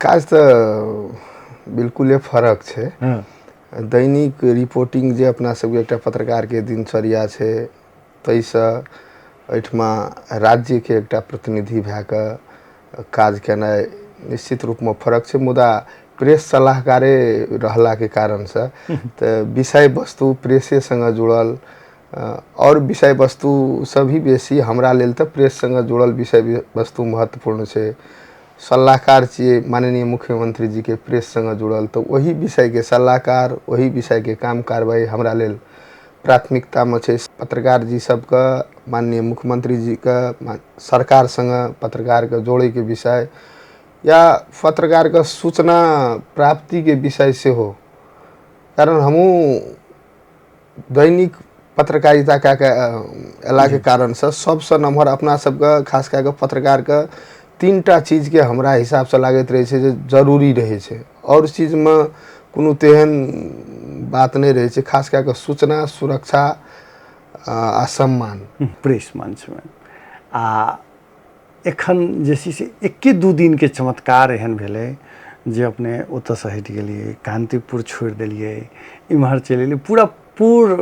काज तऽ बिल्कुले फरक छै। दैनिक रिपोर्टिंग जे अपना सबके एकटा पत्रकारके दिनचर्या छै, ताहिसँ एहिठमा राज्यके एकटा प्रतिनिधि भए कऽ काज केनाइ निश्चित रूपमे फरक छै। मुदा प्रेस सलाहकारे रहलाके कारणसँ तऽ विषय वस्तु प्रेसे सङ्गे जुड़ल आओर विषय वस्तुसँ भी बेसी हमरा लेल तऽ प्रेस सङ्गे जुड़ल विषय वस्तु महत्वपूर्ण छै। सलाहकार छियै माननीय मुख्यमंत्री जी के प्रेस सङ्गे जुड़ल, तऽ ओहि विषयके सलाहकार, ओहि विषयके काम कार्रवाई हमरा लेल प्राथमिकतामे छै। पत्रकार जी सबके, माननीय मुख्यमंत्री जीके, सरकार सङ्गे पत्रकारके जोड़ैके विषय या पत्रकारके सूचना प्राप्तिके विषय सेहो, कारण हमहूँ दैनिक पत्रकारिता कए कऽ अयलाके कारणसँ सबसँ नमहर अपना सबके खास कए कऽ पत्रकारके तीनटा चीजके हमरा हिसाबसँ लागैत रहै छै जे जरूरी रहै छै। आओर चीजमे कोनो तेहन बात नहि रहै छै, खास कए कऽ सूचना, सुरक्षा आ सम्मान। प्रेस मंचमे आ एखन जे छै से एके दू दिनके चमत्कार एहन भेलै जे अपने ओतऽसँ हटि गेलियै, कान्तिपुर छोड़ि देलियै, इम्हर चलि एलियै, पूरा पूर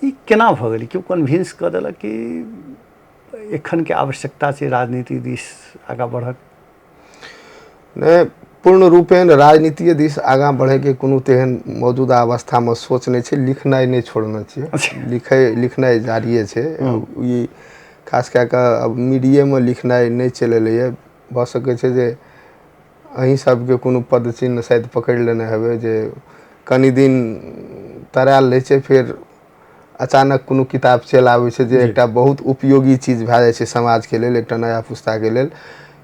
ई केना भऽ गेलै? केओ कन्विन्स कऽ देलक कि एखनके आवश्यकता छै राजनीति दिस आगाँ बढ़क? नहि, पूर्ण रूपेण राजनीतिए दिस आगाँ बढ़ैके कोनो तेहन मौजूदा अवस्थामे सोच नहि छै। लिखनाइ नहि छोड़ने छियै, लिखनाइ जारिए छै। ई खास कए कऽ अब मीडियेमे लिखनाइ नहि चलि एलैए। भऽ सकै छै जे अहीं सबके कोनो पद चिन्ह शायद पकड़ि लेने हेबै जे कनि दिन तरायल रहै छै, फेर अचानक कोनो किताब चलि आबै छै जे एकटा बहुत उपयोगी चीज भए जाइ छै समाजके लेल, एकटा नया पुस्ताके लेल।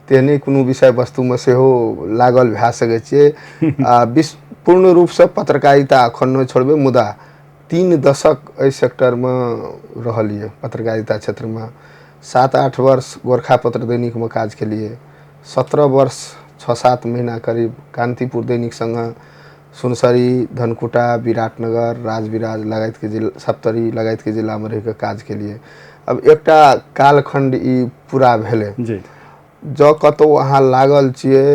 तेहने कोनो विषय वस्तुमे सेहो लागल भए सकै छियै। आ पूर्ण रूपसँ पत्रकारिता एखन नहि छोड़बै, मुदा 3 दशक एहि सेक्टरमे रहलियै पत्रकारिता क्षेत्रमे। 7-8 वर्ष गोरखापत्र दैनिकमे काज केलियै, 17 वर्ष 6-7 महीना करीब कान्तिपुर दैनिक सङ्गे सुनसरी, धनकुटा, विराटनगर, राजविराज लगायतके जिला, सप्तरी लगायतके जिलामे रहिके काज केलियै। अब एकटा कालखण्ड ई पूरा भेलै। जँ कतहु अहाँ लागल छियै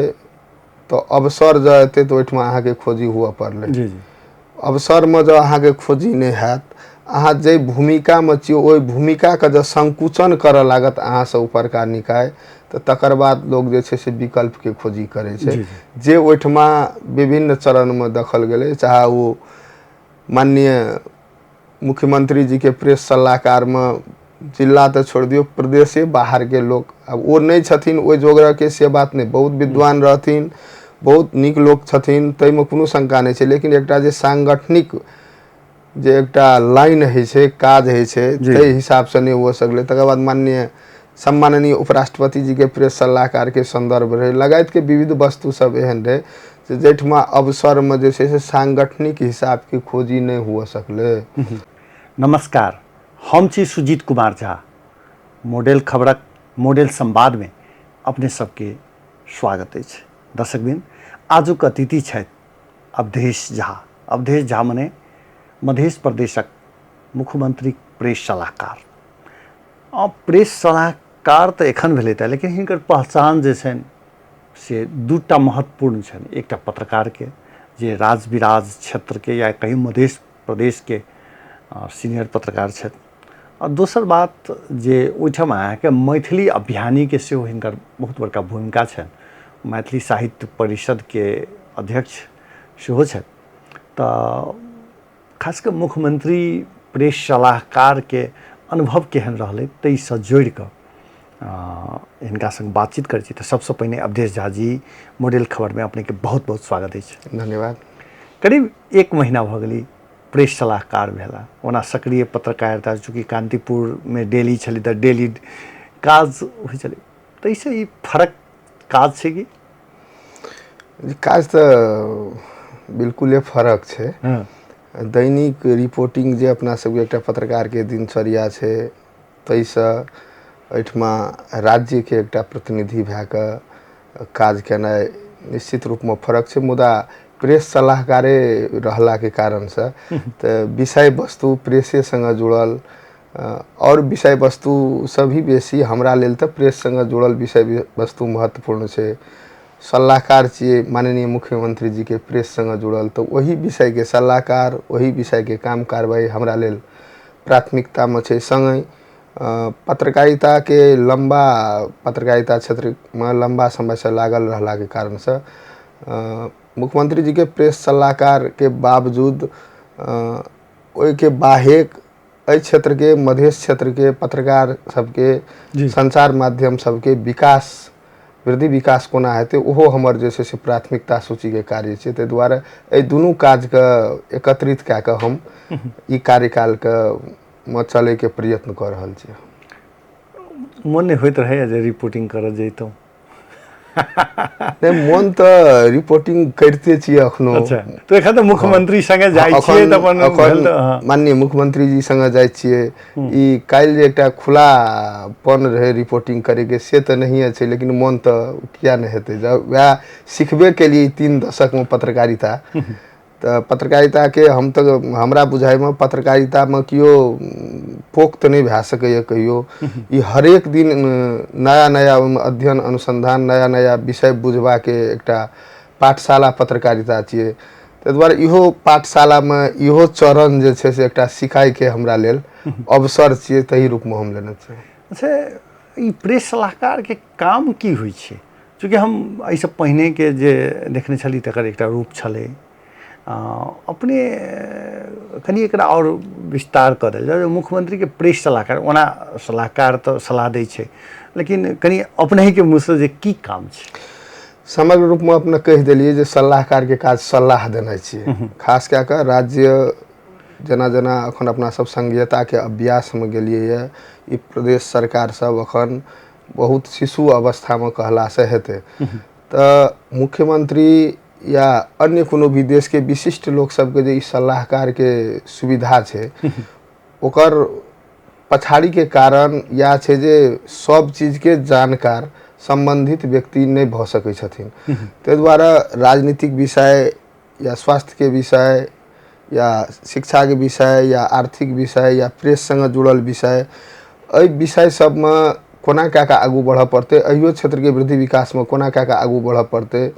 तऽ अवसर जँ एतै तऽ ओहिठमा अहाँके खोजी हुअ पड़लै। अवसरमे जँ अहाँके खोजी नहि हैत, अहाँ जाहि भूमिकामे छियै ओहि भूमिकाके जँ संकुचन करऽ लागत अहाँसँ ऊपरका निकाय, तऽ तकर बाद लोक जे छै से विकल्पके खोजी करै छै, जे ओहिठमा विभिन्न चरणमे देखल गेलै। चाहे ओ माननीय मुख्यमंत्री जीके प्रेस सलाहकारमे जिला तऽ छोड़ि दियौ, प्रदेशे बाहरके लोक आब ओ नहि छथिन ओहि जोगरके, से बात नहि, बहुत विद्वान रहथिन, बहुत नीक लोक छथिन, ताहिमे कोनो शंका नहि छै। लेकिन एकटा जे सांगठनिक जे एकटा लाइन होइ छै, काज होइ छै, ताहि हिसाबसँ नहि हो सकलै। तकर बाद माननीय सम्माननीय उपराष्ट्रपति जीके प्रेस सलाहकारके सन्दर्भ रहै, लगायतके विविध वस्तु सब एहन रहै जे जाहिठमा अवसरमे जे छै से सांगठनिक हिसाबके खोजी नहि हुअ सकलै। नमस्कार, हम छी सुजीत कुमार झा। मॉडल खबरक मॉडल संवादमे अपने सबके स्वागत अछि। दर्शकबिन, आजुक अतिथि छथि अवधेश झा। अवधेश झा मने मध्य प्रदेशक मुख्यमंत्री प्रेस सलाहकार। आ प्रेस सलाहकार तऽ एखन भेलै तऽ, लेकिन हिनकर पहचान जे छनि से दूटा महत्वपूर्ण छनि। एकटा पत्रकारके जे राजविराज क्षेत्रके या कहीं मध्य प्रदेशके सीनियर पत्रकार छथि, आ दोसर बात जे ओहिठाम अहाँके मैथिली अभियानीके सेहो हिनकर बहुत बड़का भूमिका छनि। मैथिली साहित्य परिषदके अध्यक्ष सेहो छथि। तऽ खास कऽ मुख्यमंत्री प्रेस सलाहकारके अनुभव केहन रहलै ताहिसँ जोड़िकऽ हिनका सङ्ग बातचीत करै छी। तऽ सबसँ पहिने अवधेश झा जी, मॉडल खबरमे अपनेके बहुत बहुत स्वागत अछि। धन्यवाद। करीब 1 महीना भऽ गेलै प्रेस सलाहकार भेला। ओना सक्रिय पत्रकारिता चूँकि कान्तिपुरमे डेली छलै तऽ डेली काज होइ छलै, ताहिसँ ई फरक काज छै कि? काज तऽ बिल्कुले फरक छै। दैनिक रिपोर्टिंग जे अपना सबके एकटा पत्रकारके दिनचर्या छै, ताहिसँ एहिठमा राज्यके एकटा प्रतिनिधि भए कऽ काज केनाइ निश्चित रूपमे फरक छै। मुदा प्रेस सलाहकारे रहलाके कारणसँ तऽ विषय वस्तु प्रेसे सङ्गे जुड़ल आओर विषय वस्तुसँ भी बेसी हमरा लेल तऽ प्रेस सङ्गे जुड़ल विषय वस्तु महत्वपूर्ण छै। सलाहकार छियै माननीय मुख्यमंत्री जी के प्रेस संगे जुड़ल, तऽ ओहि विषयके सलाहकार, ओहि विषयके काम कारवाही हमरा लेल प्राथमिकतामे छै। सङ्गहि पत्रकारिताके लम्बा पत्रकारिता क्षेत्रमे लम्बा समयसँ लागल रहलाके कारणसँ मुख्यमंत्री जी के प्रेस सलाहकारके बावजूद ओहिके बाहेक एहि क्षेत्रके, मधेश क्षेत्रके पत्रकार सबके, संचार माध्यम सबके विकास, वृद्धि विकास कोना हेतै, ओहो हमर जे छै से प्राथमिकता सूचीके कार्य छै। ताहि दुआरे एहि दुनू काजके एकत्रित कए कऽ हम ई कार्यकालके मे चलैके प्रयत्न कऽ रहल छी। मन नहि होइत रहैए जे रिपोर्टिंग करऽ जैतहुँ? नहि, मोन तऽ रिपोर्टिंग करिते छियै अखनो। अच्छा, तऽ एखन तऽ मुख्यमंत्री संगे जाइ छियै तऽ अपन एखन माननीय मुख्यमंत्री जी संगे जाइ छियै। ई काल्हि जे एकटा खुलापन रहै रिपोर्टिंग करैके से तऽ नहिए छै, लेकिन मोन तऽ किया नहि हेतै। जब वएह सिखबे केलियै 3 दशकमे पत्रकारिता, तऽ पत्रकारिताके हम तऽ हमरा बुझाइमे पत्रकारितामे केओ पोक्त नहि भए सकैए कहियो। ई हरेक दिन नया नया ओहिमे अध्ययन अनुसन्धान, नया नया विषय बुझबाके एकटा पाठशाला पत्रकारिता छियै। ताहि दुआरे इहो पाठशालामे इहो चरण जे छै से एकटा सिखाइके हमरा लेल अवसर छियै, ताहि रूपमे हम लेने छियै। अच्छा, ई प्रेस सलाहकारके काम की होइ छै? चूँकि हम एहिसँ पहिनेके जे देखने छली तकर एकटा रूप छलै, अपने कनि एकरा आओर विस्तार कऽ देल जाय। मुख्यमंत्रीके प्रेस सलाहकार, ओना सलाहकार तऽ सलाह दै छै, लेकिन कनि अपनहिके मुँहसँ जे की काम छै। समग्र रूपमे अपने कहि देलियै जे सलाहकारके काज सलाह देनाइ छियै। खास कए कऽ राज्य जेना जेना अखन अपना सब संघीयताके अभ्यासमे गेलियै, ई प्रदेश सरकार सब अखन बहुत शिशु अवस्थामे कहलासँ हेतै, तऽ मुख्यमंत्री या अन्य कोनो भी देशके विशिष्ट लोक सबके जे ई सलाहकारके सुविधा छै, ओकर पछाड़ीके कारण इएह छै जे सब चीजके जानकार सम्बन्धित व्यक्ति नहि भऽ सकै छथिन। ताहि दुआरे राजनीतिक विषय या स्वास्थ्यके विषय या शिक्षाके विषय या आर्थिक विषय या प्रेस सङ्गे जुड़ल विषय, एहि विषय सबमे कोना कए कऽ आगू बढ़ऽ पड़तै, एहियो क्षेत्रके वृद्धि विकासमे कोना कए कऽ आगू बढ़ऽ पड़तै,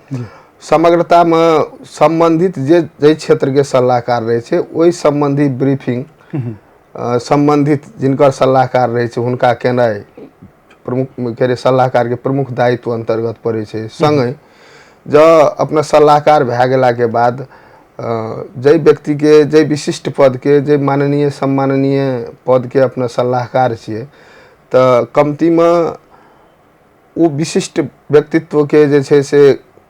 समग्रतामे सम्बन्धित जे जाहि क्षेत्रके सलाहकार रहै छै ओहि सम्बन्धी ब्रीफिंग सम्बन्धित जिनकर सलाहकार रहै छै हुनका केनाइ प्रमुख के अरे सलाहकारके प्रमुख दायित्व अन्तर्गत पड़ै छै। सङ्गहि जँ अपना सलाहकार भए गेलाके बाद जाहि व्यक्तिके, जाहि विशिष्ट पदके, जाहि माननीय सम्माननीय पदके अपना सलाहकार छियै, तऽ कमतीमे ओ विशिष्ट व्यक्तित्वके जे छै से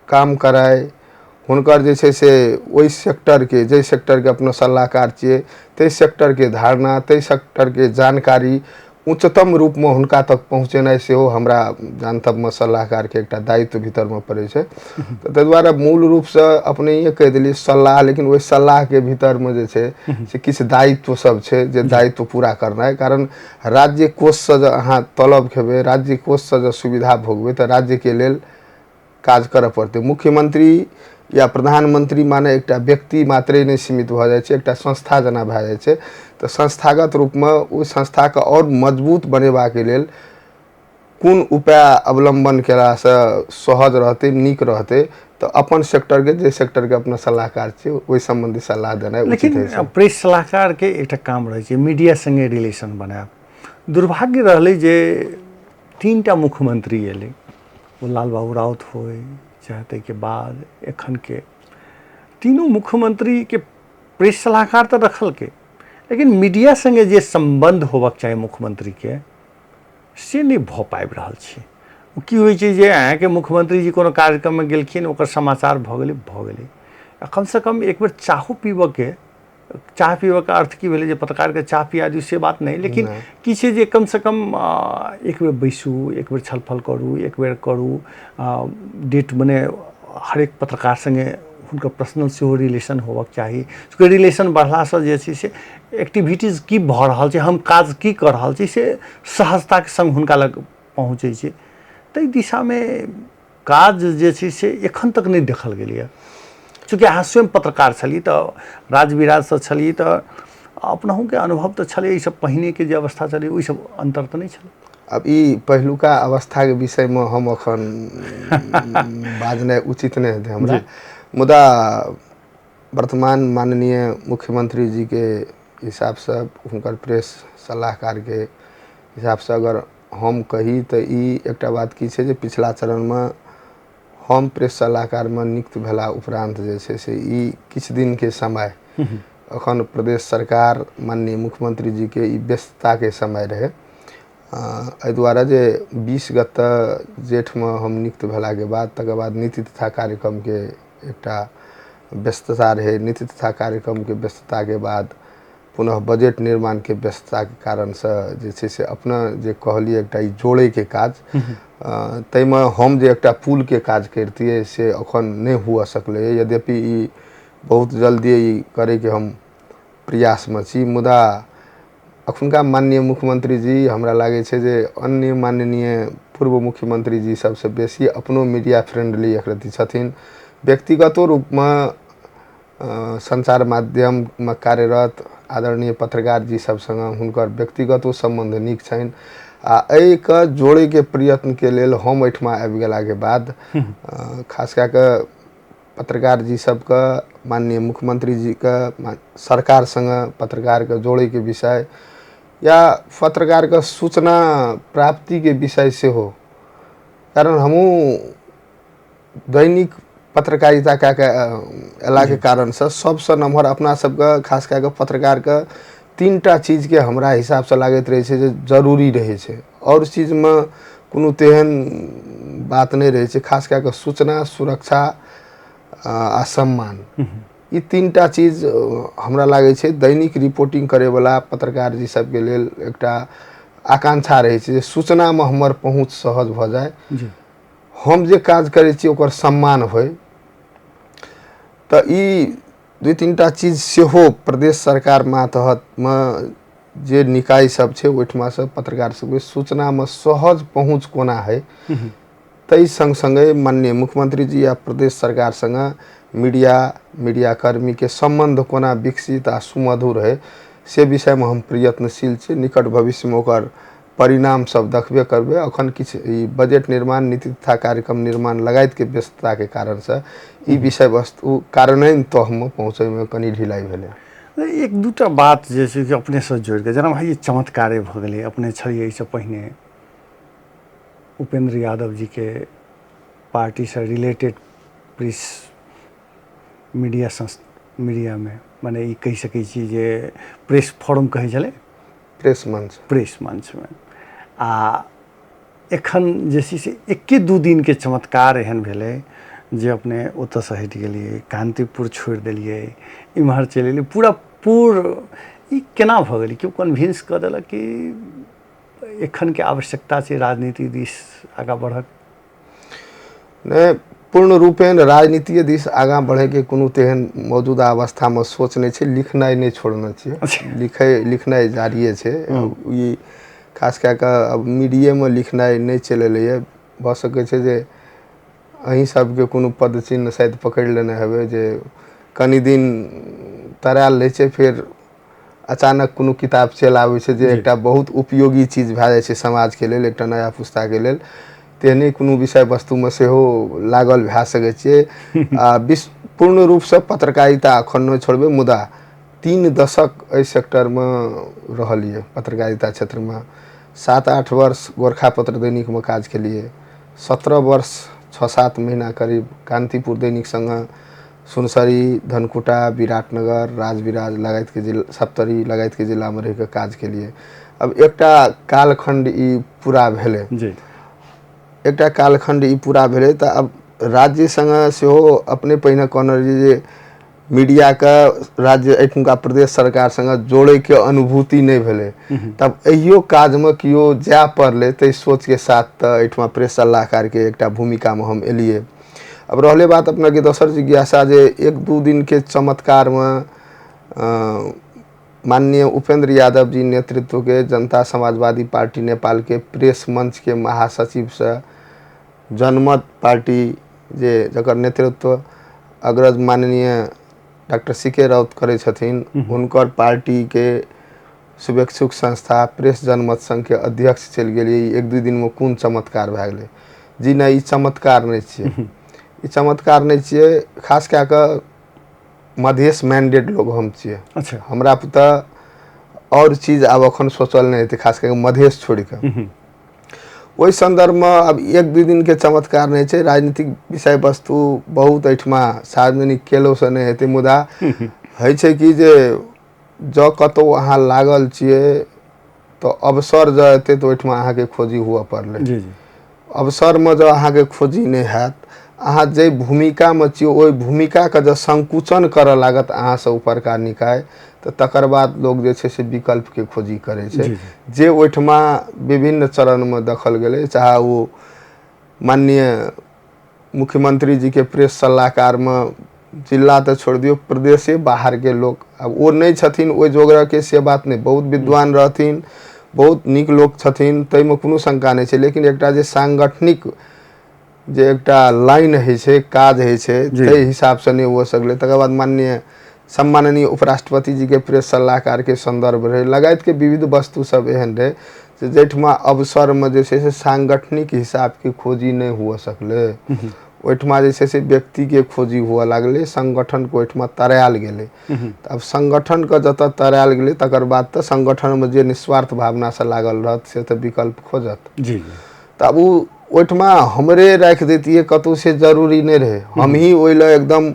काम कराय, हुनकर जे छै से ओहि सेक्टरके, जाहि सेक्टरके अपना सलाहकार छियै ताहि सेक्टरके धारणा, ताहि सेक्टरके जानकारी उच्चतम रूपमे हुनका तक पहुँचेनाइ सेहो हमरा जानतबमे सलाहकारके एकटा दायित्व भीतरमे पड़ै छै। तऽ ताहि दुआरे मूल रूपसँ अपनहिए कहि देलियै सलाह, लेकिन ओहि सलाहके भीतरमे जे छै से किछु दायित्व सब छै जे दायित्व पूरा करनाइ। कारण राज्य कोषसँ जँ अहाँ तलब खेबै, राज्य कोषसँ जँ सुविधा भोगबै, तऽ राज्यके लेल काज करऽ पड़तै। मुख्यमंत्री या प्रधानमंत्री माने एकटा व्यक्ति मात्रे नहि सीमित भऽ जाइ छै, एकटा संस्था जेना भए जाइ छै। तऽ संस्थागत रूपमे ओहि संस्थाके आओर मजबूत बनेबाके लेल कोन उपाय अवलम्बन केलासँ सहज रहतै, नीक रहतै, तऽ अपन सेक्टरके, जे सेक्टरके अपना सलाहकार छियै ओहि सम्बन्धी सलाह देनाइ उचित होइ छै। लेकिन प्रेस सलाहकारके एकटा काम रहै छै मीडिया सङ्गे रिलेशन बनायब। दुर्भाग्य रहलै जे 3टा मुख्यमंत्री एलै, ओ लालबाबू राउत होय चाहे ताहिके बाद एखनके तीनू मुख्यमंत्रीके प्रेस सलाहकार तऽ रखलकै, लेकिन मीडिया सङ्गे जे सम्बन्ध होबक चाही मुख्यमंत्रीके से नहि भऽ पाबि रहल छै। ओ की होइ छै जे अहाँके मुख्यमंत्री जी कोनो कार्यक्रममे गेलखिन, ओकर समाचार भऽ गेलै भऽ गेलै। आ कमसँ कम एक बेर चाहो पीबऽके, चाह पीबऽके अर्थ की भेलै जे पत्रकारके चाह पिया दियौ से बात नहि, लेकिन की छै जे कमसँ कम एक बेर बैसू, एक बेर छलफल करू, एक बेर करू डेट, मने हरेक पत्रकार सङ्गे हुनकर पर्सनल सेहो रिलेशन होबक चाही। चूँकि रिलेशन बढ़लासँ जे छै से एक्टिविटीज की भऽ रहल छै, हम काज की कऽ रहल छी से सहजताके सङ्ग हुनका लग पहुँचै छै। ताहि दिशामे काज जे छै से एखन तक नहि देखल गेलैए। चूँकि अहाँ स्वयं पत्रकार छलियै तऽ राजविराजसँ छलियै तऽ अपनहुके अनुभव तऽ छलै, एहिसँ पहिनेके जे अवस्था छलै ओहिसँ अन्तर तऽ नहि छलै। अब ई पहिलुका अवस्थाके विषयमे हम अखन बाजनाइ उचित नहि हेतै हमरा, मुदा वर्तमान माननीय मुख्यमंत्री जी के हिसाबसँ, हुनकर प्रेस सलाहकारके हिसाबसँ अगर हम कही तऽ ई एकटा बात की छै जे पिछला चरणमे हम प्रेस सलाहकारमे नियुक्त भेला उपरान्त जे छै से ई किछु दिनके समय अखन प्रदेश सरकार माननीय मुख्यमंत्री जी के ई व्यस्तताके समय रहै। एहि दुआरे जे 20 गते जेठमे हम नियुक्त भेलाके बाद तकर बाद नीति तथा कार्यक्रमके एकटा व्यस्तता रहै। नीति तथा कार्यक्रमके व्यस्तताके बाद पुनः बजट निर्माणके व्यस्तताके कारणसँ जे छै से अपना जे कहलियै एकटा ई जोड़ैके काज, ताहिमे हम जे एकटा पुलके काज करितियै से अखन नहि हुअ सकलै। यद्यपि ई बहुत जल्दी ई करैके हम प्रयासमे छी, मुदा अखुनका माननीय मुख्यमंत्री जी हमरा लागै छै जे अन्य माननीय पूर्व मुख्यमंत्री जी सबसँ बेसी अपनो मीडिया फ्रेंडली एकरति छथिन। व्यक्तिगतो रूपमे सञ्चार माध्यममे कार्यरत आदरणीय पत्रकार जी सबसँग हुनकर व्यक्तिगतो सम्बन्ध नीक छनि आ एहिके जोड़ैके प्रयत्नके लेल हम एहिठमा आबि गेलाके बाद खास कए कऽ पत्रकार जी सबके माननीय मुख्यमंत्री जीके सरकार संग पत्रकारके जोड़ैके विषय या पत्रकारके सूचना प्राप्तिके विषय सेहो, कारण हमहूँ दैनिक पत्रकारिता कए कऽ अयलाके कारणसँ सबसँ नमहर अपना सबके खास कए कऽ पत्रकारके 3टा चीजके हमरा हिसाबसँ लागैत रहै छै जे जरूरी रहै छै। आओर चीजमे कोनो तेहन बात नहि रहै छै। खास कए कऽ सूचना, सुरक्षा आ सम्मान, ई 3टा चीज हमरा लागै छै दैनिक रिपोर्टिंग करैवला पत्रकार जी सबके लेल एकटा आकांक्षा रहै छै जे सूचनामे हमर पहुँच सहज भऽ जाय, हम जे काज करै छी ओकर सम्मान होइ। तऽ ई 2-3टा चीज सेहो प्रदेश सरकार मातहतमे जे निकाय सब छै ओहिठमासँ पत्रकार सबके सूचनामे सहज पहुँच कोना होइ, ताहि सङ्ग सङ्गे माननीय मुख्यमंत्री जी आ प्रदेश सरकार सङ्ग मीडियाकर्मीके सम्बन्ध कोना विकसित आ सुमधुर होइ से विषयमे हम प्रयत्नशील छी। निकट भविष्यमे ओकर परिणाम सब देखबे करबै। अखन किछु ई बजट निर्माण, नीति तथा कार्यक्रम निर्माण लगायतके व्यस्तताके कारणसँ ई विषय वस्तु कार्यान्वयन तहमे पहुँचैमे कनि ढिलाइ भेलै। 1-2टा बात जे छै कि अपनेसँ जोड़िकऽ, जेना भाइ चमत्कारे भऽ गेलै, अपने छलियै एहिसँ पहिने उपेंद्र यादव जीके पार्टीसँ रिलेटेड प्रेस मीडिया मीडियामे, मने ई कहि सकै छी जे प्रेस फोरम कहै छलै, प्रेस मंच, प्रेस मंचमे। आ एखन जे छै से 1-2 दिनके चमत्कार एहन भेलै जे अपने ओतऽसँ हटि गेलियै, कान्तिपुर छोड़ि देलियै, इम्हर चलि एलियै, पूरा पूर ई केना भऽ गेलै? केओ कन्विन्स कऽ देलक कि एखनके आवश्यकता छै राजनीति दिस आगाँ बढ़क? नहि, पूर्ण रूपेण राजनीतिए दिस आगाँ बढ़ैके कोनो तेहन मौजूदा अवस्थामे सोच नहि छै। लिखनाइ नहि छोड़ने छियै, लिखनाइ जारिए छै। ई खास कए कऽ अब मीडियेमे लिखनाइ नहि चलि एलैए। भऽ सकै छै जे अहीं सबके कोनो पद चिन्ह शायद पकड़ि लेने हेबै जे कनि दिन तरायल रहै छै, फेर अचानक कोनो किताब चलि आबै छै जे एकटा बहुत उपयोगी चीज भए जाइ छै समाजके लेल, एकटा नया पुस्ताके लेल। तेहने कोनो विषय वस्तुमे सेहो लागल भए सकै छियै। आ पूर्ण रूपसँ पत्रकारिता अखन नहि छोड़बै, मुदा 3 दशक एहि सेक्टरमे रहलियै पत्रकारिता क्षेत्रमे। 7-8 वर्ष गोरखापत्र दैनिकमे काज केलियै, 17 वर्ष 6-7 महीना करीब कान्तिपुर दैनिक सँग सुनसरी, धनकुटा, विराटनगर, राजविराज लगायतके जिला, सप्तरी लगायतके जिलामे रहिके काज केलियै। अब एकटा कालखण्ड ई पूरा भेलै, एकटा कालखण्ड ई पूरा भेलै तऽ अब राज्य सँग सेहो अपने पहिने कहने रहियै जे मीडियाके राज्य एहिठुनका प्रदेश सरकार सँग जोड़ैके अनुभूति नहि भेलै, तब एहियो काजमे केओ जाय पड़लै ताहि सोचके साथ तऽ एहिठमा प्रेस सलाहकारके एकटा भूमिकामे हम एलियै। अब रहलै बात अपनाके दोसर जिज्ञासा जे 1-2 दिनके चमत्कारमे माननीय उपेंद्र यादव जी नेतृत्वके जनता समाजवादी पार्टी नेपालके प्रेस मंचके महासचिवसँ जनमत पार्टी जे जकर नेतृत्व अग्रज माननीय डॉक्टर सी के राउत करै छथिन, हुनकर पार्टीके शुभेच्छुक संस्था प्रेस जनमत संघके अध्यक्ष चलि गेलियै। एक दू दिनमे कोन चमत्कार भए गेलै? जी नहि, ई चमत्कार नहि छियै, ई चमत्कार नहि छियै। खास कए कऽ मधेश मैंडेट लोग हम छियै। अच्छा। हमरा तऽ आओर चीज आब अखन सोचल नहि हेतै, खास कए कऽ मधेश छोड़ि कऽ। ओहि सन्दर्भमे आब एक दू दिनके चमत्कार नहि छै। राजनीतिक विषय वस्तु बहुत एहिठमा सार्वजनिक केलोसँ नहि हेतै, मुदा होइ छै कि जे जँ कतहु अहाँ लागल छियै तऽ अवसर जँ एतै तऽ ओहिठमा अहाँके खोजी हुअ पड़लै। जी जी। अवसरमे जँ अहाँके खोजी नहि हैत, अहाँ जाहि भूमिकामे छियै ओहि भूमिकाके जँ संकुचन करऽ लागत अहाँसँ ऊपरका निकाय, तऽ तकर बाद लोक जे छै से विकल्पके खोजी करै छै, जे ओहिठमा विभिन्न चरणमे देखल गेलै। चाहे ओ माननीय मुख्यमंत्री जीके प्रेस सलाहकारमे जिला तऽ छोड़ि दियौ, प्रदेशे बाहरके लोक आब ओ नहि छथिन ओहि जोगरके, से बात नहि, बहुत विद्वान रहथिन, बहुत नीक लोक छथिन, ताहिमे कोनो शंका नहि छै। लेकिन एकटा जे सांगठनिक जे एकटा लाइन होइ छै, काज होइ छै, ताहि हिसाबसँ नहि हो सकलै। तकर बाद माननीय सम्माननीय उपराष्ट्रपति जीके प्रेस सलाहकारके सन्दर्भ रहै, लगायतके विविध वस्तु सब एहन रहै जे जाहिठमा अवसरमे जे छै से सांगठनिक हिसाबके खोजी नहि हुअ सकलै। ओहिठमा जे छै से व्यक्तिके खोजी हुअ लागलै, संगठनके ओहिठमा तरायल गेलै। तऽ आब संगठनके जतऽ तरायल गेलै तकर बाद तऽ संगठनमे जे निस्वार्थ भावनासँ लागल रहत से तऽ विकल्प खोजत। जी। तऽ आब ओ ओहिठमा हमरे राखि दैतियै कतहु से जरूरी नहि रहै, हमही ओहि लए एकदम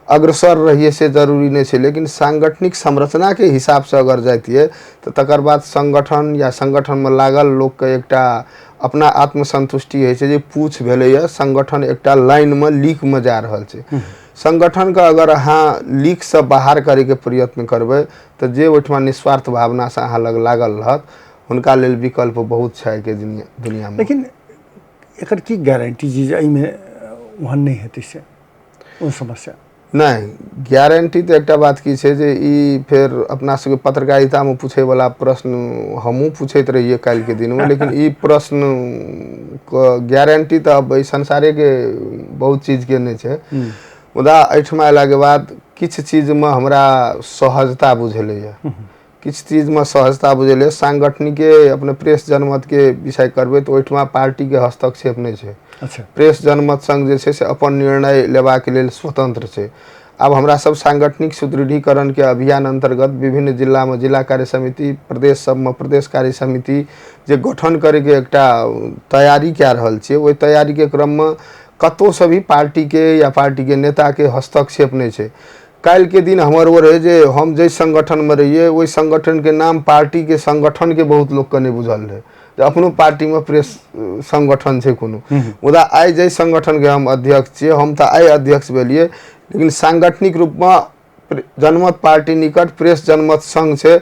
अग्रसर रहियै से जरूरी नहि छै। लेकिन सांगठनिक संरचनाके हिसाबसँ अगर जाइतियै तऽ तकर बाद संगठन या संगठनमे लागल लोकके एकटा अपना आत्मसंतुष्टि होइ छै जे पूछ भेलैए, संगठन एकटा लाइनमे लीकमे जा रहल छै। संगठनके अगर अहाँ लीकसँ बाहर करैके प्रयत्न करबै तऽ जे ओहिठमा निस्वार्थ भावनासँ अहाँ लग लागल रहत हुनका लेल विकल्प बहुत छै आइके दुनियामे। लेकिन एकर की गारंटी जी एहिमे ओहन नहि हेतै से ओ समस्या? नहि, गारंटी तऽ एकटा बात की छै जे ई फेर अपना सबके पत्रकारितामे पूछैवला प्रश्न हमहूँ पूछैत रहियै काल्हिके दिनमे, लेकिन ई प्रश्नके गारंटी तऽ अब एहि संसारेके बहुत चीजके नहि छै। मुदा एहिठमा अयलाके बाद किछु चीजमे हमरा सहजता बुझेलैए, किछु चीजमे सहजता बुझेलैए। सांगठनिके अपने प्रेस जनमतके विषय करबै तऽ ओहिठमा पार्टीके हस्तक्षेप नहि छै। अच्छा। प्रेस जनमत संघ जे छै से अपन निर्णय लेबाके लेल स्वतंत्र छै। आब हमरा सब सांगठनिक सुदृढ़ीकरण के अभियान अंतर्गत विभिन्न जिलामे जिला कार्य समिति, प्रदेश सबमे प्रदेश कार्य समिति जे गठन करैके एकटा तैयारी कए रहल छियै, ओहि तैयारीके क्रममे कतहुसँ भी पार्टीके या पार्टीके नेताके हस्तक्षेप नहि छै। काल्हिके दिन हमर ओ रहै जे हम जाहि संगठनमे रहियै ओहि संगठनके नाम पार्टीके संगठनके बहुत लोकके नहि बुझल रहै जे अपनो पार्टीमे प्रेस संगठन छै कोनो। मुदा आइ जाहि संगठनके हम अध्यक्ष छियै, हम तऽ आइ अध्यक्ष भेलियै, लेकिन सांगठनिक रूपमे जनमत पार्टी निकट प्रेस जनमत संघ छै,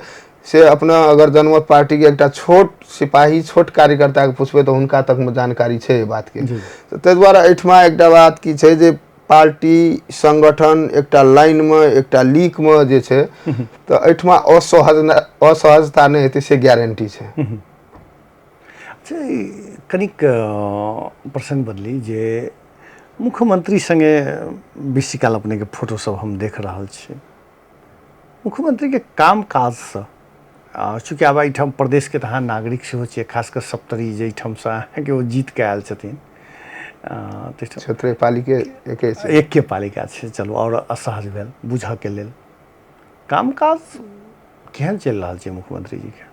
से अपना अगर जनमत पार्टीके एकटा छोट सिपाही छोट कार्यकर्ताके पुछबै तऽ हुनका तकमे जानकारी छै एहि बातके। तऽ ताहि दुआरे एहिठमा एकटा बात की छै जे पार्टी संगठन एकटा लाइनमे एकटा लीकमे जे छै तऽ एहिठमा असहजता नहि हेतै से गारंटी छै। अच्छा, कनिक प्रसंग बदली जे मुख्यमंत्री संगे बेसी काल अपनेके फोटो सब हम देख रहल छी। मुख्यमंत्रीके काम काजसँ चूँकि आब एहिठाम प्रदेशके तऽ अहाँ नागरिक सेहो छियै, खास कऽ सप्तरी जाहिठामसँ अहाँके ओ जीत कऽ आयल छथिन, क्षेत्रीय पालिके एके छै, एके पालिका छै। चलू, आओर असहज भेल बुझऽके लेल काम काज केहन चलि रहल छै मुख्यमंत्री जीके?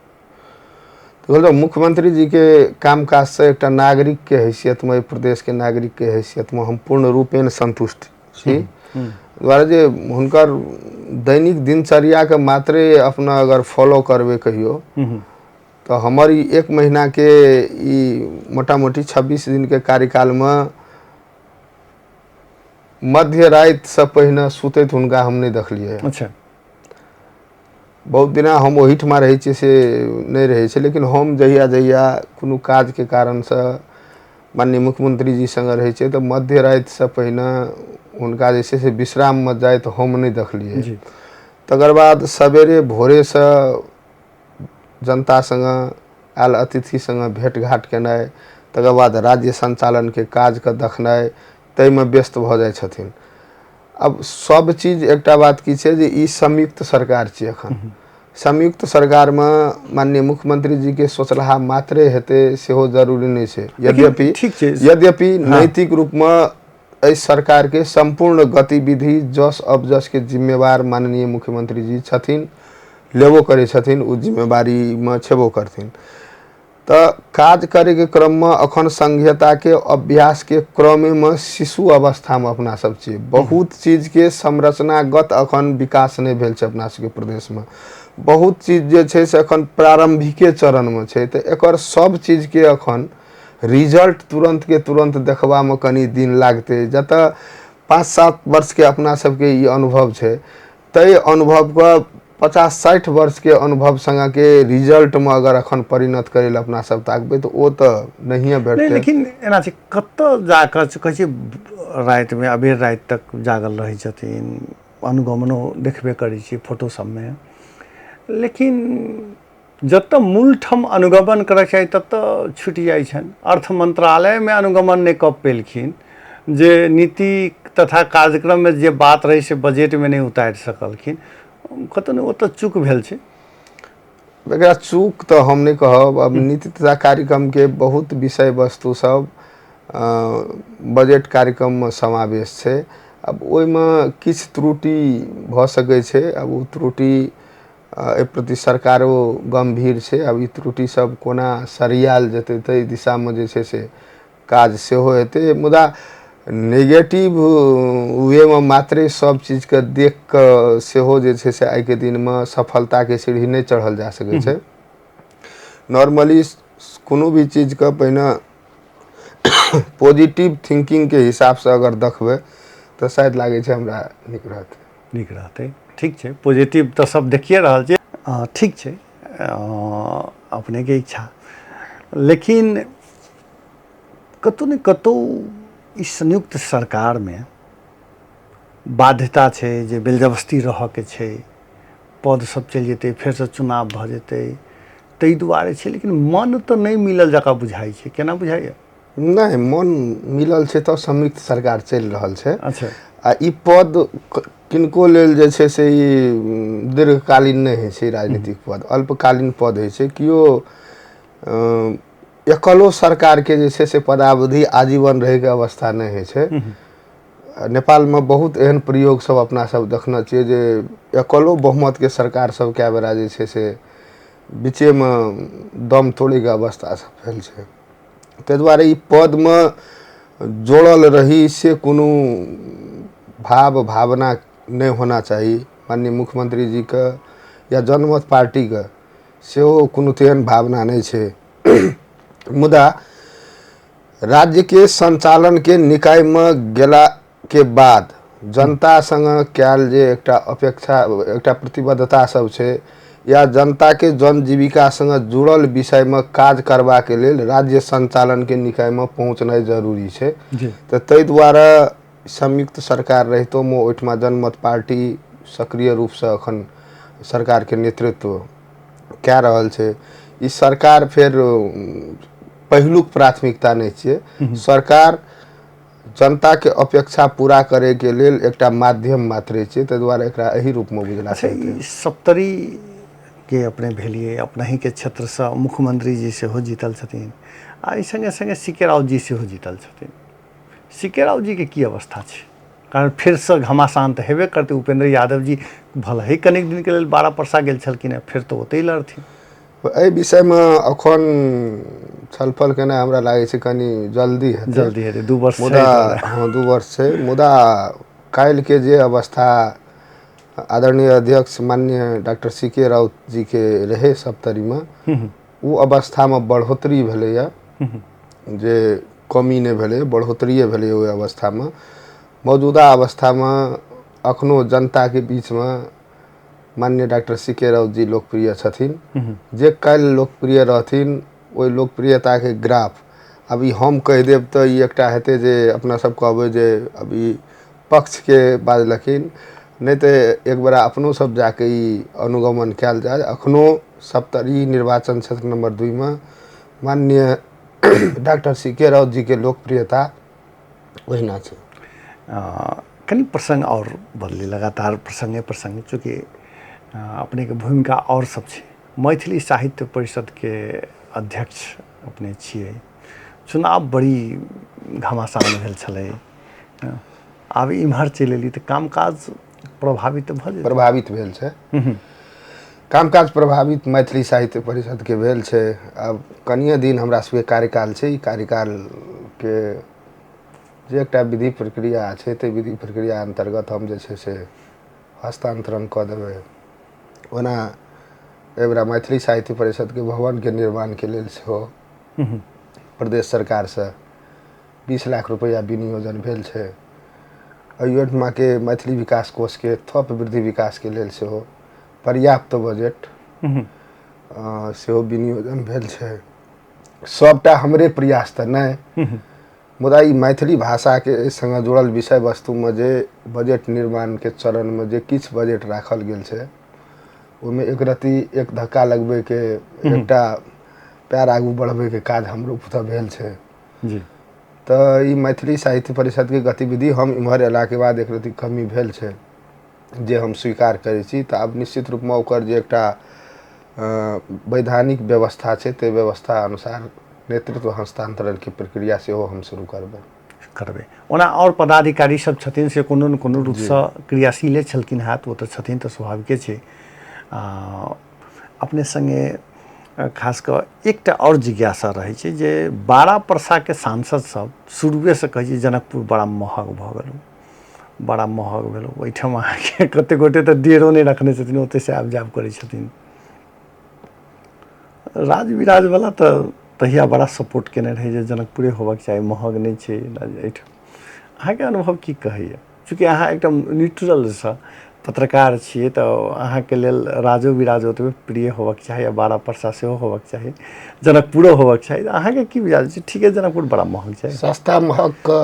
तऽ मुख्यमंत्री जीके काम काजसँ एकटा नागरिकके हैसियतमे, एहि प्रदेशके नागरिकके हैसियतमे हम पूर्ण रूपेण संतुष्ट छी। दुआरे जे हुनकर दैनिक दिनचर्याके मात्रे अपना अगर फॉलो करबै कहियो तऽ हमर ई एक महीनाके ई मोटा मोटी 26 दिनके कार्यकालमे मध्य रातिसँ पहिने सुतैत हुनका हम नहि देखलियै। अच्छा। बहुत दिना हम ओहिठमा रहै छियै से नहि रहै छै, लेकिन हम जहिया जहिया कोनो काजके कारणसँ माननीय मुख्यमंत्री जी संगे रहै छियै तऽ मध्य रातिसँ पहिने हुनका जे छै से विश्राममे जाइत हम नहि देखलियै। तकर बाद सवेरे भोरेसँ जनता संगे आयल अतिथि संगे भेट घाट केनाइ, तकर बाद राज्य संचालनके काजके देखनाइ, ताहिमे व्यस्त भऽ जाइ छथिन। अब सब चीज एकटा बात की छै जे ई संयुक्त सरकार छियै एखन, संयुक्त सरकारमे माननीय मुख्यमंत्री जी के सोचलहा मात्रे हेतै सेहो जरूरी नहि छै। यद्यपि ठीक छै, यद्यपि नैतिक रूपमे एहि सरकारके सम्पूर्ण गतिविधि जस अपजसके जिम्मेवार माननीय मुख्यमंत्री जी छथिन, लेबो करै छथिन, ओ जिम्मेवारीमे छेबो करथिन। तऽ काज करैके क्रममे अखन संघीयताके अभ्यासके क्रमेमे शिशु अवस्थामे अपना सब छियै। बहुत चीजके संरचनागत अखन विकास नहि भेल छै अपना सबके प्रदेशमे, बहुत चीज जे छै से अखन प्रारम्भिके चरणमे छै। तऽ एकर सब चीजके अखन रिजल्ट तुरन्त के तुरन्त देखबामे कनि दिन लागतै। जतऽ 5-7 वर्षके अपना सबके ई अनुभव छै, ताहि अनुभवके 50-60 वर्षके अनुभव संगके रिजल्टमे अगर अखन परिणत करै लए अपना सब ताकबै तऽ ओ तऽ नहिए भेटतै। लेकिन एना छै, कतऽ जाकऽ कहै छै रातिमे अबेर राति तक जागल रहै छथिन, अनुगमनो देखबे करै छियै फोटो सबमे, लेकिन जतऽ मूल ठाम अनुगमन करऽ चाही ततऽ छुटि जाइ छनि। अर्थ मंत्रालयमे अनुगमन नहि कऽ पेलखिन, जे नीति तथा कार्यक्रममे जे बात रहै से बजटमे नहि उतारि सकलखिन, कतौ ने ओतऽ चूक भेल छै। एकरा चूक तऽ हम नहि कहब। अब नीति तथा कार्यक्रमके बहुत विषय वस्तु सब बजट कार्यक्रममे समावेश छै। अब ओहिमे किछु त्रुटि भऽ सकै छै। अब ओ त्रुटि एहि प्रति सरकारो गम्भीर छै। आब ई त्रुटि सब कोना सरियाल जेतै ताहि दिशामे जे छै से काज सेहो हेतै। मुदा नेगेटिव वेमे मात्रे सब चीजके देख कऽ सेहो जे छै से आइके दिनमे सफलताके सीढ़ी नहि चढ़ल जा सकै छै। नॉर्मली कोनो भी चीजके पहिने पॉजिटिव थिंकिंगके हिसाबसँ अगर देखबै तऽ शायद लागै छै हमरा नीक रहतै। नीक रहतै, ठीक छै। पॉजिटिव तऽ सब देखिए रहल छै। ठीक छै, अपनेके इच्छा। लेकिन कतौ ने कतौ ई संयुक्त सरकारमे बाध्यता छै जे बेलजबस्ती रहऽके छै, पद सब चलि जेतै, फेरसँ चुनाव भऽ जेतै, ताहि दुआरे छै। लेकिन मन तऽ नहि मिलल जकाँ बुझाइ छै, केना बुझाइए? नहि, मन मिलल छै तऽ संयुक्त सरकार चलि रहल छै। अच्छा। आ ई पद किनको लेल जे छै से ई दीर्घकालीन नहि होइ छै। राजनीतिक पद अल्पकालीन पद होइ छै। केओ एकलो सरकारके जे छै से पदावधि आजीवन रहैके अवस्था नहि होइ छै। नेपालमे बहुत एहन प्रयोग सब अपना सब देखने छियै जे एकलो बहुमतके सरकार सब कए बेरा जे छै से बीचेमे दम तोड़ैके अवस्था सब भेल छै। ताहि दुआरे ई पदमे जोड़ल रही से कोनो भाव भावना नहि होना चाही। माननीय मुख्यमंत्री जीके या जनमत पार्टीके सेहो कोनो तेहन भावना नहि छै। मुदा राज्यके सञ्चालनके निकायमे गेलाके बाद जनता संग कयल जे एकटा अपेक्षा, एकटा प्रतिबद्धता सब छै, या जनताके जन जीविका संग जुड़ल विषयमे काज करबाके लेल राज्य सञ्चालनके निकायमे पहुँचनाइ जरूरी छै। तऽ ताहि दुआरे संयुक्त सरकार रहितोमे ओहिठमा जनमत पार्टी सक्रिय रूपसँ अखन सरकारके नेतृत्व कए रहल छै। ई सरकार फेर पहिलुक प्राथमिकता नहि छियै। सरकार जनताके अपेक्षा पूरा करैके लेल एकटा माध्यम मात्रे छियै, ताहि दुआरे एकरा एहि रूपमे बुझना। अच्छा, ई सप्तरी के अपने भेलियै, अपनहिके क्षेत्रसँ मुख्यमंत्री जी सेहो जीतल छथिन, आ एहि सङ्गे सङ्गे सी के राउत जी सेहो जीतल छथिन। सी के राउत जीके की अवस्था छै? कारण फेरसँ घमासान तऽ हेबे करतै। उपेंद्र यादव जी भले ही कनिक दिनके लेल बारह परसा गेल छलखिन हेँ, फेर तऽ ओतहि लड़थिन। एहि विषयमे अखन छलफल केनाइ हमरा लागै छै कनि जल्दी हेतै। जल्दी हेतै, 2 वर्ष। मुदा हँ, 2 वर्ष छै। मुदा काल्हिके जे अवस्था आदरणीय अध्यक्ष माननीय डॉक्टर सी के राउत जीके रहै सप्तरीमे, ओ अवस्थामे बढ़ोतरी भेलैए, जे कमी नहि भेलै, बढ़ोतरिए भेलै ओहि अवस्थामे। मौजूदा अवस्थामे अखनो जनताके बीचमे माननीय डॉक्टर सी के राउत जी लोकप्रिय छथिन। जे काल्हि लोकप्रिय रहथिन ओहि लोकप्रियताके ग्राफ अब ई हम कहि देब तऽ ई एकटा हेतै जे अपना सब कहबै जे अब ई पक्षके बाजलखिन, नहि तऽ एक बेरा अपनो सब जाके ई अनुगमन कयल जाय। अखनो सप्तरी निर्वाचन क्षेत्र नंबर 2 में माननीय डॉक्टर सी के राउत जी के लोकप्रियता ओहिना छै। कनि प्रसंग और बदली, लगातार प्रसंगे प्रसंग, चूँकि अपनेके भूमिका आओर सब छै। मैथिली साहित्य परिषदके अध्यक्ष अपने छियै। चुनाव बड़ी घमासान भेल छलै, आब इम्हर चलि एली तऽ कामकाज प्रभावित भऽ जेतै? प्रभावित भेल छै कामकाज, प्रभावित मैथिली साहित्य परिषदके भेल छै। आब कनिये दिन हमरा सबके कार्यकाल छै, ई कार्यकालके जे एकटा विधि प्रक्रिया छै ताहि विधि प्रक्रिया अन्तर्गत हम जे छै से हस्तान्तरण कऽ देबै। ओना एहिबेरा मैथिली साहित्य परिषदके भवनके निर्माणके लेल सेहो प्रदेश सरकारसँ 20 लाख रुपैआ विनियोजन भेल छै। एहिठमाके मैथिली विकास कोषके थप वृद्धि विकासके लेल सेहो पर्याप्त बजट सेहो विनियोजन भेल छै। सबटा हमरे प्रयास तऽ नहि, मुदा ई मैथिली भाषाके संगे जुड़ल विषय वस्तुमे जे बजट निर्माणके चरणमे जे किछु बजट राखल गेल छै ओहिमे एक रत्ती एक धक्का लगबैके, एकटा पैर आगू बढ़बैके काज हमरो पुतह भेल छै जी। तऽ ई मैथिली साहित्य परिषदके गतिविधि हम इम्हर अयलाके बाद एक रत्ती कमी भेल छै जे हम स्वीकार करै छी। तऽ आब निश्चित रूपमे ओकर जे एकटा वैधानिक व्यवस्था छै ताहि व्यवस्था अनुसार नेतृत्व हस्तान्तरणके प्रक्रिया सेहो हम शुरू करबै। ओना आओर पदाधिकारी सब छथिन से कोनो ने कोनो रूपसँ क्रियाशीले छलखिन हैत, ओ तऽ छथिन तऽ स्वाभाविके छै। अपने सङ्गे खास कऽ एकटा आओर जिज्ञासा रहै छै जे बारा परसाके सांसद सब शुरुएसँ कहै छै जनकपुर बड़ा महग भऽ गेलौ, बड़ा महग भेलौ। ओहिठाम अहाँके कतेक गोटे तऽ डेरो नहि रखने छथिन, ओतहिसँ आबि जाब करै छथिन। राजविराजवला तऽ तहिया बड़ा सपोर्ट केने रहै जे जनकपुरे होबाक चाही, महग नहि छै एहिठाम। अहाँके अनुभव की कहैए? चूँकि अहाँ एकटा न्यूट्रलसँ पत्रकार छियै तऽ अहाँके लेल राजो विराज ओतबे प्रिय होबाक चाही आ बारा परसा सेहो होबाक चाही, जनकपुरो होबाक चाही। अहाँके की बुझायल छै? ठीके जनकपुर बड़ा महग छै? सस्ता महगके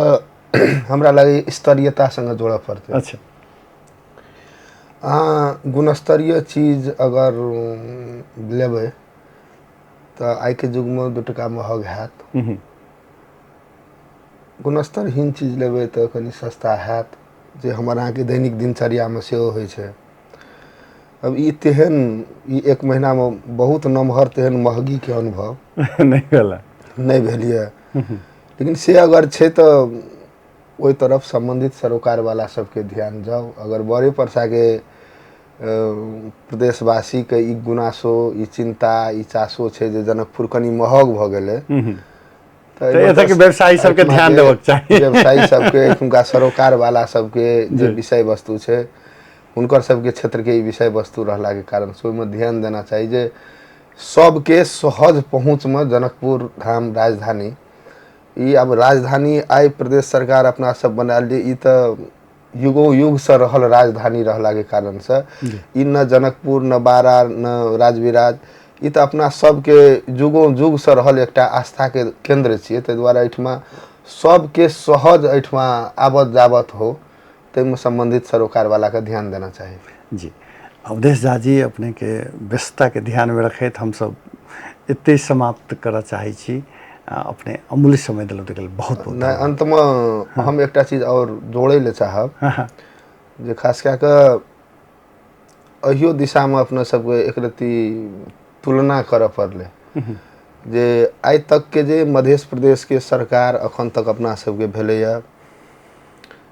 हमरा लगैए स्तरीयता सङ्गे जोड़ऽ पड़तै। अच्छा, अहाँ गुणस्तरीय चीज अगर लेबै तऽ आइके युगमे 2 टका महग हैत, गुणस्तरहीन चीज लेबै तऽ कनि सस्ता हैत, जे हमर अहाँके दैनिक दिनचर्यामे सेहो होइ छै। अब ई तेहन ई एक महीनामे बहुत नमहर तेहन महगीके अनुभव नहि भेल, नहि भेल यऽ। लेकिन से अगर छै तऽ ओहि तरफ सम्बन्धित सरोकारवाला सबके ध्यान जाउ। अगर बड़े परसाके प्रदेशवासीके ई गुनासो, ई चिन्ता, ई चासो छै जे जनकपुर कनि महग भऽ गेलै, तऽ एतऽके व्यवसायी सबके ध्यान देबक चाही। व्यवसायी सबके, एखुनका सरोकारवाला सबके जे विषय वस्तु छै हुनकर सबके क्षेत्रके ई विषय वस्तु रहलाके कारण से ओहिमे ध्यान देना चाही जे सबके सहज पहुँचमे जनकपुर धाम राजधानी, ई आब राजधानी आइ प्रदेश सरकार अपना सब बनायल जे ई तऽ युगो युगसँ रहल राजधानी रहलाके कारणसँ ई न जनकपुर न बारा न राजविराज, ई तऽ अपना सबके युगो युगसँ रहल एकटा आस्थाके केन्द्र छियै। ताहि दुआरे एहिठमा सबके सहज एहिठमा आबत जाबत हो, ताहिमे सम्बन्धित सरोकारवालाके ध्यान देना चाही। जी, अवधेश झा जी, अपनेके व्यस्तताके ध्यानमे रखैत हमसब एतहि समाप्त करऽ चाहै छी। अपने अमूल्य समय देलहुँ ताहिके लेल बहुत बहुत। नहि, अंतमे हम एकटा चीज आओर जोड़ै लए चाहब जे खास कए कऽ अहियो दिशामे अपना सबके एक रत्ती तुलना करऽ पड़लै जे आइ तकके जे मध्य प्रदेशके सरकार अखन तक अपना सबके भेलैए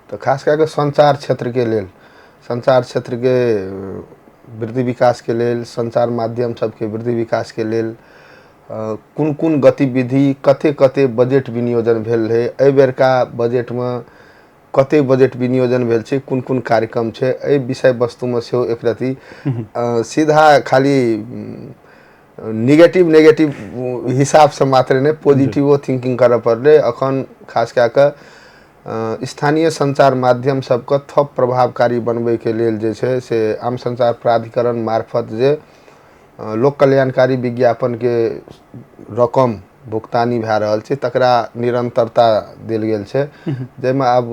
तऽ खास कए कऽ संचार क्षेत्रके लेल, संचार क्षेत्रके वृद्धि विकासके लेल, संचार माध्यम सबके वृद्धि विकासके लेल कोन कोन गतिविधि, कते कते बजट विनियोजन भेल रहै, एहि बेरका बजटमे कते बजट विनियोजन भेल छै, कोन कोन कार्यक्रम छै, एहि विषय वस्तुमे सेहो एक रत्ती सीधा खाली निगेटिव नेगेटिव हिसाबसँ मात्र नहि, पॉजिटिवो थिंकिंग करऽ पड़लै। अखन खास कए कऽ स्थानीय संचार माध्यम सबके थप प्रभावकारी बनबैके लेल जे छै से आम संचार प्राधिकरण मार्फत जे लोक कल्याणकारी विज्ञापनके रकम भुगतानी भए रहल छै तकरा निरन्तरता देल गेल छै, जाहिमे आब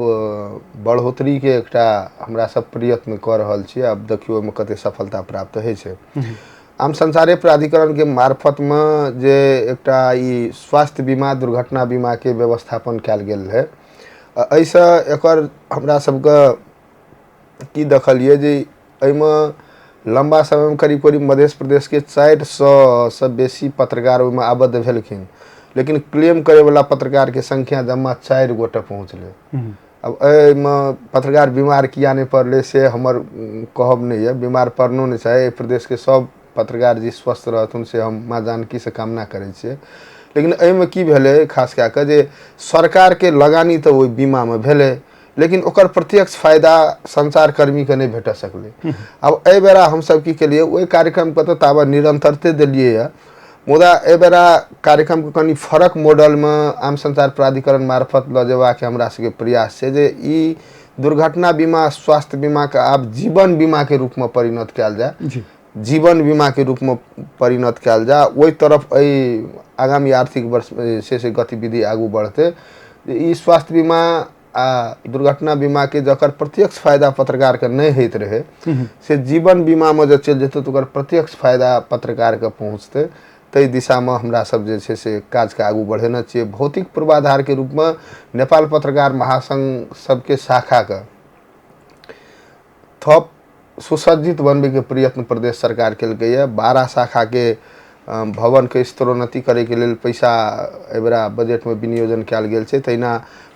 बढ़ोतरीके एकटा हमरा सब प्रयत्न कऽ रहल छी। आब देखियौ ओहिमे कते सफलता प्राप्त होइ छै। आम संचारे प्राधिकरणके मार्फतमे जे एकटा ई स्वास्थ्य बीमा, दुर्घटना बीमाके व्यवस्थापन कयल गेल रहै, एहिसँ एकर हमरा सबके की देखलियै जे एहिमे लम्बा समयमे करीब करीब मध्य प्रदेशके 400सँ बेसी पत्रकार ओहिमे आबद्ध भेलखिन, लेकिन क्लेम करैवला पत्रकारके संख्या जम्मा 4 गोटे पहुँचलै। आब एहिमे पत्रकार बीमार किया नहि पड़लै से हमर कहब नहि यऽ, बीमार पड़नो नहि चाही। एहि प्रदेशके सब पत्रकार जी स्वस्थ रहथुन से हम माँ जानकीसँ कामना करै छियै। लेकिन एहिमे की भेलै खास कए कऽ जे सरकारके लगानी तऽ ओहि बीमामे भेलै, लेकिन ओकर प्रत्यक्ष फायदा संचारकर्मीके नहि भेट सकलै। आब एहि बेरा हमसब की केलियै, ओहि कार्यक्रमके तऽ ताबत निरन्तरते देलियै यऽ, मुदा एहि बेरा कार्यक्रमके कनि फरक मॉडलमे आम संचार प्राधिकरण मार्फत लऽ जेबाके हमरा सबके प्रयास छै जे ई दुर्घटना बीमा स्वास्थ्य बीमाके आब जीवन बीमाके रूपमे परिणत कयल जाय, जीवन बीमाके रूपमे परिणत कयल जाय। ओहि तरफ एहि आगामी आर्थिक वर्षमे जे छै से गतिविधि आगू बढ़तै। ई स्वास्थ्य बीमा आ दुर्घटना बीमाके जकर प्रत्यक्ष फायदा पत्रकारके नहि होइत रहै से जीवन बीमामे जँ चलि जेतै तऽ ओकर प्रत्यक्ष फायदा पत्रकारके पहुँचतै। ताहि दिशामे हमरा सब जे छै से काजके आगू बढ़ेने छियै। भौतिक पूर्वाधारके रूपमे नेपाल पत्रकार महासङ्घ सबके शाखाके थप सुसज्जित बनबैके प्रयत्न प्रदेश सरकार केलकैए। 12 शाखाके भवनके स्तरोन्नति करैके लेल पैसा एहिबेरा बजटमे विनियोजन कयल गेल छै। तहिना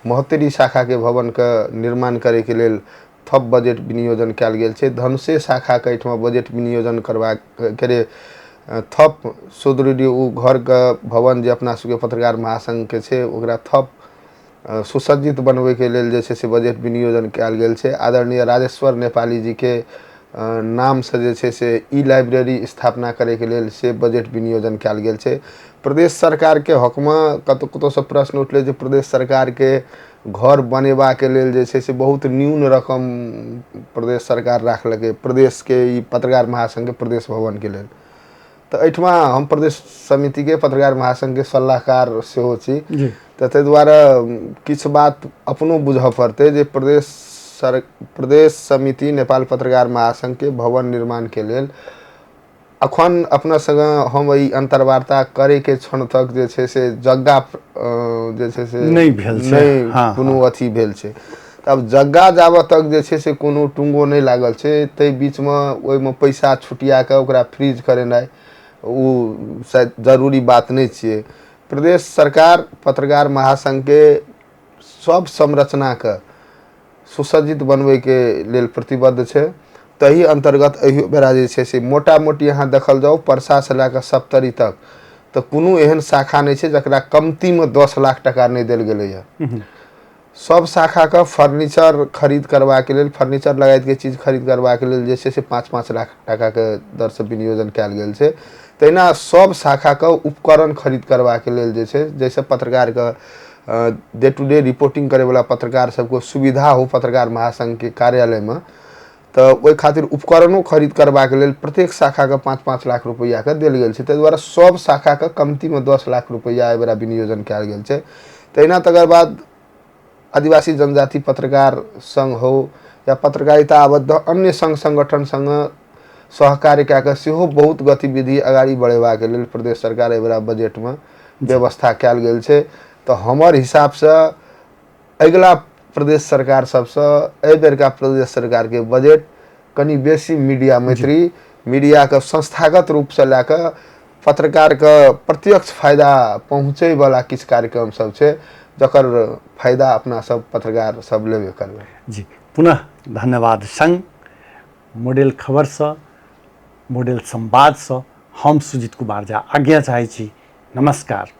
महोत्तरी शाखाके भवनके निर्माण करैके लेल थप बजट विनियोजन कयल गेल छै। धनुषे शाखाके एहिठमा बजट विनियोजन करबाक के थप सुदृढ़ ओ घरके भवन जे अपना सबके पत्रकार महासङ्घके छै ओकरा थप सुसज्जित बनबैके लेल जे छै से बजट विनियोजन कयल गेल छै। आदरणीय राजेश्वर नेपाली जीके नामसँ जे छै से ई लाइब्रेरी स्थापना करैके लेल से बजट विनियोजन कयल गेल छै। प्रदेश सरकारके हकमे कतहु कतहुसँ प्रश्न उठलै जे प्रदेश सरकारके घर बनेबाके लेल जे छै से बहुत न्यून रकम प्रदेश सरकार राखलकै प्रदेशके ई पत्रकार महासङ्घके प्रदेश भवनके लेल। तऽ एहिठमा हम प्रदेश समितिके पत्रकार महासङ्घके सलाहकार सेहो छी, तऽ ताहि दुआरे किछु बात अपनो बुझऽ पड़तै जे प्रदेश समिति नेपाल पत्रकार महासङ्घके भवन निर्माणके लेल अखन अपना संग हम ई अन्तर्वार्ता करैके क्षण तक जे छै से जग्गा जे छै से नहि भेल छै, नहि कोनो अथी भेल छै। आब जग्गा जाबऽ तक जे छै से कोनो टुंगो नहि लागल छै, ताहि बीचमे ओहिमे पैसा छुटिया कऽ ओकरा फ्रीज करेनाइ ओ शायद जरूरी बात नहि छियै। प्रदेश सरकार पत्रकार महासङ्घके सब संरचनाके सुसज्जित बनबैके लेल प्रतिबद्ध छै। तही अन्तर्गत एहि बेरा जे छै से मोटा मोटी अहाँ देखल जाउ परसासँ लए कऽ सप्तरी तक तऽ कोनो एहन शाखा नहि छै जकरा कमतीमे 10 लाख टाका नहि देल गेलैए। सब शाखाके फर्नीचर खरीद करबाके लेल फर्नीचर लगायतके चीज खरीद करबाके लेल जे छै से 5-5 लाख टाकाके दरसँ विनियोजन कयल गेल छै। तहिना सब शाखाके उपकरण खरीद करबाके लेल जे छै जाहिसँ पत्रकारके डे टू डे रिपोर्टिंग करैवला पत्रकार सबके सुविधा हो पत्रकार महासङ्घके कार्यालयमे, तऽ ओहि खातिर उपकरणो खरीद करबाके लेल प्रत्येक शाखाके 5-5 लाख रुपैआके देल गेल छै। ताहि दुआरे सब शाखाके कमतीमे 10 लाख रुपैआ एहि बेरा विनियोजन कयल गेल छै। तहिना तकर बाद आदिवासी जनजाति पत्रकार सङ्घ हो या पत्रकारिता आबद्ध अन्य सङ्घ सङ्गठन सङ्ग सहकार्य कए कऽ सेहो बहुत गतिविधि अगाडि बढ़ेबाके लेल प्रदेश सरकार एहि बेरा बजटमे व्यवस्था कयल गेल छै। तऽ हमर हिसाबसँ अगिला प्रदेश सरकार सबसँ एहि बेरका प्रदेश सरकारके बजट कनि बेसी मीडिया मैत्री मीडियाके संस्थागत रूपसँ लए कऽ पत्रकारके प्रत्यक्ष फायदा पहुँचैवला किछु कार्यक्रम सब छै जकर फायदा अपना सब पत्रकार सब लेबे करबै। जी पुनः धन्यवाद संग मॉडल खबरसँ मॉडल संवादसँ हम सुजीत कुमार झा आज्ञा चाहै छी। नमस्कार।